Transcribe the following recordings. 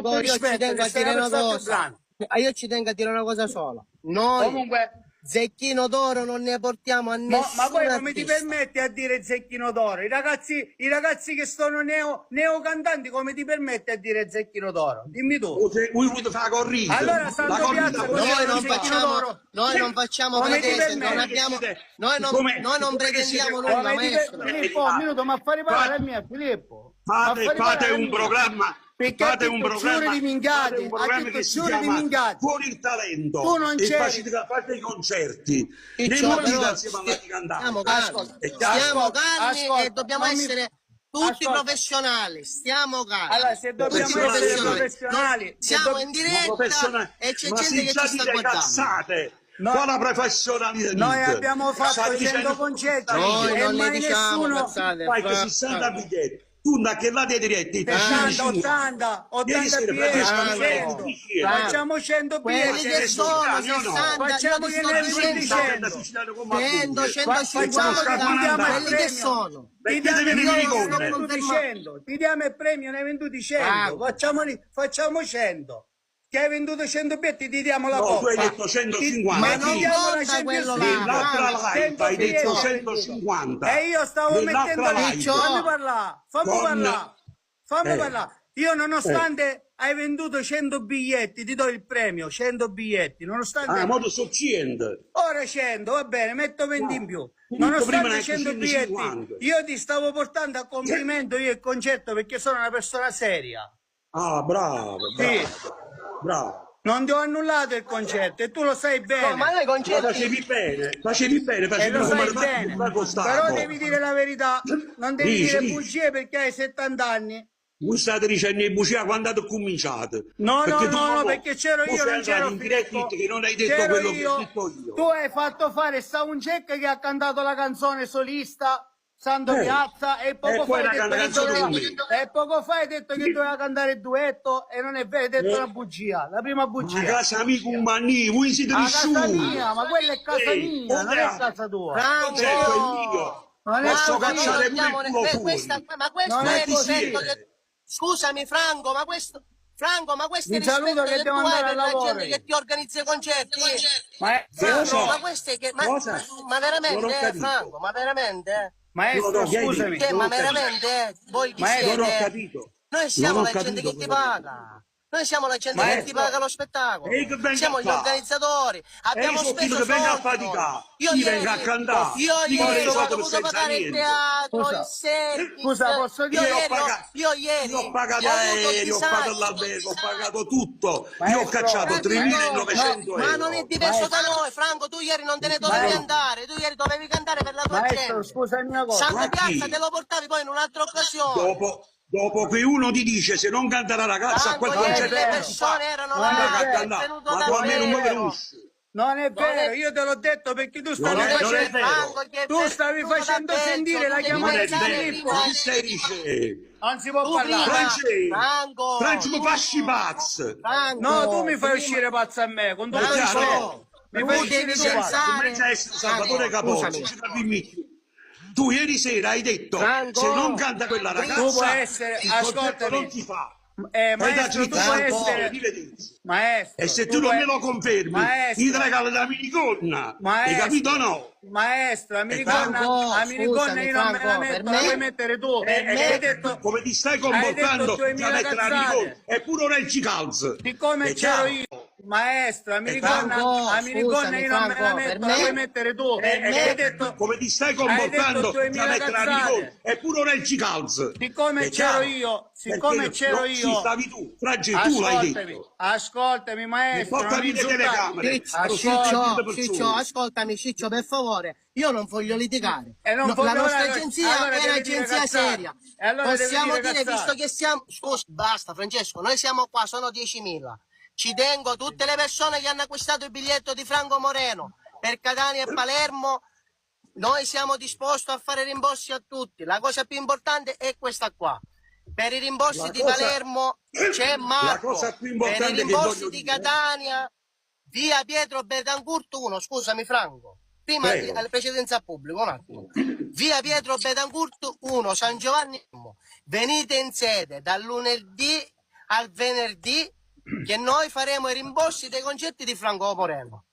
Franco, tutto io ci rispetto, tengo che a sei dire una una persona più cosa. grande. Ah, Io ci tengo a dire una cosa sola. Noi Comunque, Zecchino d'Oro non ne portiamo a mo- ma nessun poi come ti artista. permetti a dire Zecchino d'Oro? I ragazzi che sono neo, neo cantanti, come ti permetti a dire Zecchino d'Oro? Dimmi tu. O se voi volete fare la corrida, Allora la Santo corrida Piazza come cos'è Noi un non Zecchino facciamo, d'Oro? noi non facciamo Come ti pretese, non permetti? che abbiamo, siete, noi non, siccome, noi non siccome che siete pretendiamo nulla, Come ti per... maestro. Filippo, un minuto, ma fare parlare a fate, me, Filippo. Ma fate, fare fate parlare a un me. programma, Perché ha fate un detto giuri programma, di fate un minchiate, ha programma detto che si giuri di chiama minchiate. Fuori il Tu talento non e c'eri. facete, fate i concerti, ne Ciccio, Tu mettete però assieme alla stiamo cantante. calmi, Ascolta, È chiaro? stiamo ascolta, calmi e ascolta, dobbiamo non mi... essere tutti Ascolta. professionali, stiamo Allora, calmi, se tutti dobbiamo essere professionali. Noi professionali, se siamo dob- in Ma diretta professionale, e c'è ma gente se che già ci sta dite guardando. cazzate, noi, qua la professionalità noi abbiamo sta fatto 100 dicendo concerti Noi e non ne mai diciamo nessuno cazzate, fai che 60 Franco. biglietti, tu da che là dei diretti, 60, 150. 80, Ieri 80 sera biglietti, Francesco ne hai 100. venduti 100. Franco, Facciamo 100 quelli biglietti che Siete sono siciliani o no? 60, io Facciamo ti che sto ne hai venduti dicendo 100. Siete siciliano come a 100, voi. Fa- Facciamo facciamo che ti diamo 150, il quelli che premio. sono. Ti diamo Mettetevi il le Io premio, non ne sto hai venduti confermando. 100. Ti diamo il premio, ne hai venduti 100. Franco, Facciamoli, facciamo 100. Che hai venduto 100 biglietti, ti diamo la No, tu hai coppa. detto Ti, 150, ma e ti non sì. diamo la conta Champions quello là, League. Nell'altra Franco. live 100 hai detto biglietti hai venduto. 150. E io stavo mettendo Nell'altra lì. live Fammi Ciccio, parlare, fammi con parlare, fammi eh, parlare. Io eh. nonostante hai venduto 100 biglietti, ti do il premio, 100 biglietti, Ah, nonostante mo sono 100. Ora 100, va bene, metto 20 in No, più. tu detto prima Nonostante ne hai 100 biglietti, 150. io ti stavo portando a compimento io il concerto perché sono una persona seria. Ah, bravo, Sì, bravo, bravo. non ti ho annullato il concerto e tu lo sai no, bene. ma noi Ma concerti facevi bene, facevi bene, E facevi lo come sai hai fatto bene. con Franco Però Stacco. devi dire la verità, non devi Dici, dire dici. bugie perché hai 70 anni. Voi state dicendo in bugia quando avete cominciato. No, no, Perché tu no, no, mo, perché c'ero mo io, sei non andato c'ero in diretta e Filippo. che non hai detto C'ero quello che ho io. detto io. Tu hai fatto fare soundcheck che ha cantato la canzone solista Santo Eh, Piazza e e poco fa poi hai la detto che canzone doveva con me. e poco fa hai detto che doveva cantare il duetto e non è vero, hai detto una Eh, bugia, la prima ma bugia. casa amico un mannì, voi siete A casa nessuno. mia, ma quella è casa Ehi, mia, non è ora, casa tua. il concerto è Franco, mio. Non è Posso Franco, così. noi cacciare non pure diamo il ne- culo que- questa, fuori. ma questo Non Ma è è il chi così. rispetto che siete? Scusami Franco, ma questo Franco, ma questo è Vi il saluto rispetto che che devo tu hai andare al per la lavoro gente che io. ti organizza i concerti? Maestro, Franco, ma questo è che ma, Cosa? ma Non ho veramente, eh, capito. Franco, ma veramente? eh? No, maestro, no, che hai scusami. detto? Cioè, Non ma ho capito. veramente, eh, voi chi Non ho siete? capito. Noi Non siamo ho la gente capito che ti quello che hai detto. paga. Noi siamo la gente che ti Maestro, paga lo E spettacolo. io che vengo a Siamo gli fare? organizzatori. E io Abbiamo sono quello speso che vengo a soldi noi. faticare. Io Io vengo a ieri, cantare. io Io vorrei ieri ho soldi per dovuto senza pagare il niente. teatro, il scusa, service. scusa, posso Io Io ho dire? ieri, ho, pagato, io io ho ieri pagato ho avuto aereo, ho pagato disagi. l'albergo, ho pagato tutto. Io ho Maestro, cacciato Capito? 3.900 Ma non è euro. diverso da maestro, noi, Franco. Tu ieri non te ne dovevi maestro, andare. Tu ieri dovevi cantare per la tua maestro, gente. scusami una cosa. Santo Ma Piazza chi? te lo portavi poi in un'altra occasione. Dopo, dopo che uno ti dice se non canta la ragazza a Franco, quel Non è ieri concerto le non vero, si fa. persone erano non Io è là, canto è vero, là, venuto ma tu a me non mi davvero. conosci. non è Non vero, è, io te l'ho detto perché tu Non stavi non è, è non è facendo, vero. Franco che è tu stavi venuto da facendo peggio, sentire tu la devi Non chiamata è di pensare vero. Filippo. prima, Ma che stai dicendo? Non si può tu parlare. prima, Francesco, Franco, Francesco, mi tu, fasci pazzo. No, tu Franco, mi fai prima, uscire pazzo a me, con È tutto chiaro? rispetto. Mi Franco, fai tu uscire devi tu pazzo. Comincia a pensare, essere Salvatore Franco, Capozzi, scusami, ci capisci? Tu ieri sera hai detto se non Franco, canta quella Tu puoi ragazza essere, il concerto non ascoltami, si fa. eh, E da maestro, tu dritta puoi Franco, essere, arrivederci. E maestro, se tu tu non puoi, me lo confermi, ti maestro, regalo la miniconna. Hai capito o maestro, no? maestro, la È miniconna, chiaro? Franco, la miniconna scusami io non me la Franco, per metto, la puoi me, mettere tu. per Hai me, detto, Come ti stai hai detto comportando, già 2000 mettere la miniconna. cazzate. Eppure ora ci calza. Siccome È c'ero chiaro? io, maestro, la È miniconna, Franco, la miniconna scusami io non me la Franco, per metto, la puoi me, mettere tu. per Hai me, detto, Come ti stai hai detto comportando, già 2000 mettere la miniconna. cazzate. Eppure ora ci calza. Siccome È c'ero chiaro? io, siccome Perché c'ero no, sì, io, stavi tu, Franci, tu l'hai ascoltami, detto. ascoltami Mi maestro, non porta via le insultare. telecamere, Ciccio, sono 500 Ciccio, Ciccio, persone. ascoltami Ciccio, per favore, io non voglio litigare. E non No, la voglio nostra allora, agenzia allora è devi dire un'agenzia cazzate. seria. E allora devi Possiamo dire dire, visto cazzate. che siamo... Scusa, basta Francesco, noi siamo qua, sono 10.000. Ci tengo tutte le persone che hanno acquistato il biglietto di Franco Moreno per Catania e Palermo. Noi siamo disposti a fare rimborsi a tutti. La cosa più importante è questa qua. Per i rimborsi La di cosa, Palermo c'è la Marco. cosa più Per i importante che rimborsi voglio di dire, Catania, via Pietro Betancourt 1, scusami Franco, prima di, prego, alla precedenza al pubblico, un attimo. Via Pietro Betancourt 1, San Giovanni. Venite in sede dal lunedì al venerdì che noi faremo i rimborsi dei concerti di Franco Moreno.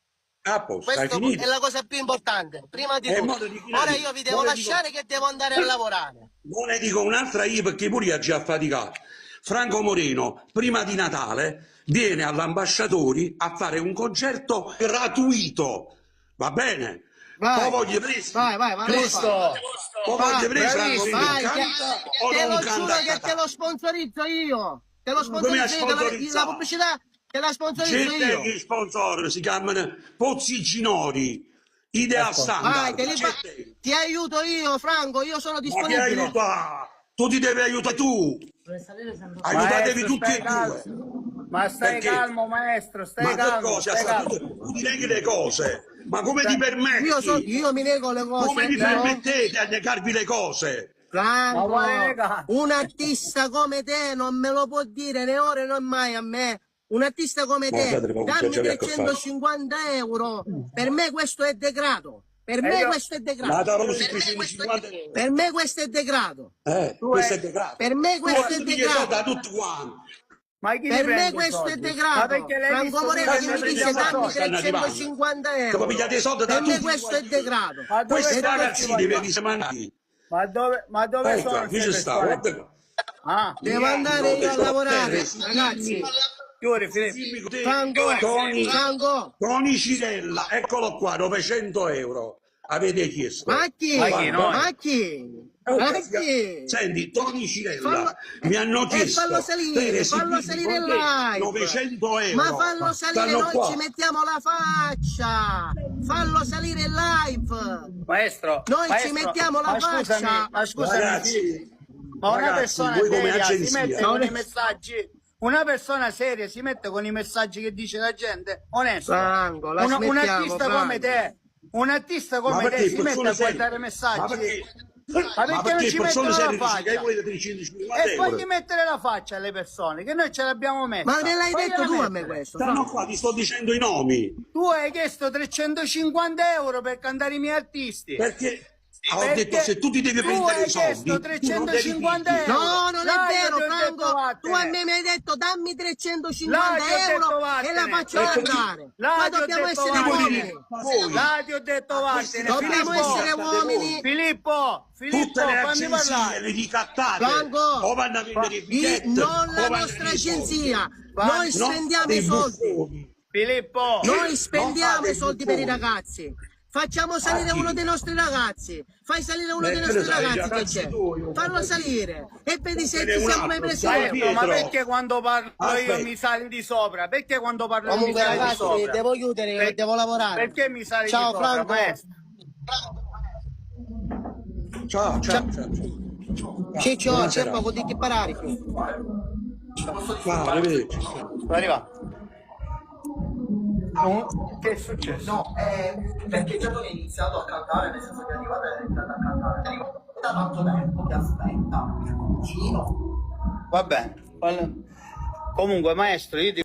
A posto, hai Questo è finito. la cosa più importante, prima di E mo tutto. te dico una Ora io, io vi mo devo ne dico, lasciare che devo andare a lavorare. mo ne dico un'altra io perché pure io ho già faticato. Franco Moreno, prima di Natale, viene all'Ambasciatori a fare un concerto gratuito. Va bene? Poi Vai, voglio presi, vai, vai, vai, lo fai. Giusto. poi Vai, voglio presi Franco Bravissimo. Moreno vai, te, canta o te non lo giuro canta a che te Catania? lo sponsorizzo io. Te lo Come a sponsorizzo io, te la, la sponsorizzare? pubblicità te la sponsorizzo C'è io. gli sponsor, si chiamano Pozzi Ginori, Idea Ecco. Vai, te Standard. li C'è fa- te. ti aiuto io, Franco, io sono Ma chi disponibile. aiuta? Tu ti devi aiutare tu. Aiutatevi Maestro, tutti stai e calmo. due. Ma stai Perché? calmo, maestro, stai Ma che calmo, cosa? stai Sta calmo. tu, tu ti neghi le cose. Ma come ti Stai- Io, so, permetti? io mi nego le Come cose, vi però. permettete a negarvi le cose? Ma quale Franco, nega? un artista come te non me lo può dire né ora né mai a me. Un artista come Ma te, guardate, ma dammi già vi a fare. 350 euro. Per me questo è degrado. Per E me io, questo è Ma degrado. da Rossi 350 euro. Per me questo è degrado. tu Questo è hai, degrado. Per me Tu questo è ti pigli i soldi da degrado. tutti quanti. ma chi li Per me prende i questo è soldi? Ma degrado. perché l'hai Franco visto tu Moreno che che noi mi dice prendiamo dammi soldi? Stanno arrivando. 350 Che poi euro. pigliate i soldi da Per me tutti questo è quanti. degrado. Ma dove Questi E stanno ragazzini arrivando? vedi se mandati. Ma dove Ecco, sono qui queste ci sta, persone? guarda qua. Ah, Devo Mi andare hanno io a detto lavorare, terre, ragazzi. chiudi, Filippo. dimmi te, Franco, Tony, Franco, Tony Cirella, eccolo qua, 900 euro avete chiesto. ma chi? Ma chi Guarda, noi? Ma chi? Oh, Ma chi? Senti, Tony Fallo, Cirella, mi hanno e fallo chiesto per salire, fallo esibirmi salire con te live. 900 Ma euro. fallo salire, Stanno noi ci qua. mettiamo la faccia. Fallo salire live. Maestro, Noi ci maestro, mettiamo la ma scusami, faccia. ma scusami, Ragazzi, Filippo, ma una ragazzi, persona voi come seria si agenzia, mette con i messaggi, una persona seria si mette con i messaggi che dice la gente, onesto. Franco, la Un, un smettiamo, artista come Franco. te, un artista ma come te perché si mette persone a serie? guardare Ma messaggi. perché, Ma ma perché non perché ci persone mettono la serie dice che faccia? volete 350 E fagli euro? mettere la faccia alle persone, che noi ce l'abbiamo Ma messa. me l'hai detto Fagliela tu a me mettere. questo, Stanno Franco. qua, ti sto dicendo i nomi. Tu hai chiesto 350 euro per cantare i miei artisti. Perché ho detto Perché se tu ti devi tu prendere hai i soldi, chiesto tu non devi 350 dirgli. euro. No, non è Là io vero, ti ho detto Franco. Tu a vattene. me mi hai detto dammi Là 350 ti ho detto euro e la vattene. faccio E perché cantare. Là Qua ti ho dobbiamo detto essere ti vuoi vattene. dire uomini. voi Là ti ho detto a questi vattene. Dobbiamo Filippo, essere ricattate voi. uomini. Filippo, Filippo, Tutte le fammi agenzie parlare. le ricattate, Franco, o vanno a vendere i biglietti non o la vanno a nostra vendere i soldi. agenzia. Noi Fammi, Non spendiamo fate i i soldi. buffoni. Filippo, Noi Non spendiamo fate i i soldi per i buffoni. ragazzi. Facciamo A salire uno chi? dei nostri ragazzi. Fai salire uno dei Che ne nostri sai, i ragazzi che ragazzi c'è. tuoi, oh, Fallo salire e vedi se Dammene ci un siamo mai altro, presi ciao euro. maestro, ma Pietro. perché quando parlo io Aspetta, mi sali di sopra? Perché quando parlo io mi Comunque, sali di ragazzi, sopra? devo chiudere, Per- devo lavorare. perché mi sali di Ciao sopra, Franco. maestro? ciao, Ciao. ciao, ciao, ciao. Ciao, Ciccio, buona c'è serata. poco di che parare qui. Ciao, arrivederci. Sono arrivato. No, Che è successo? No, perché già tu hai iniziato a cantare, nel senso che è arrivata e hai iniziato a cantare. Da tanto tempo ti aspetta il cugino. Va bene. Comunque, maestro, io ti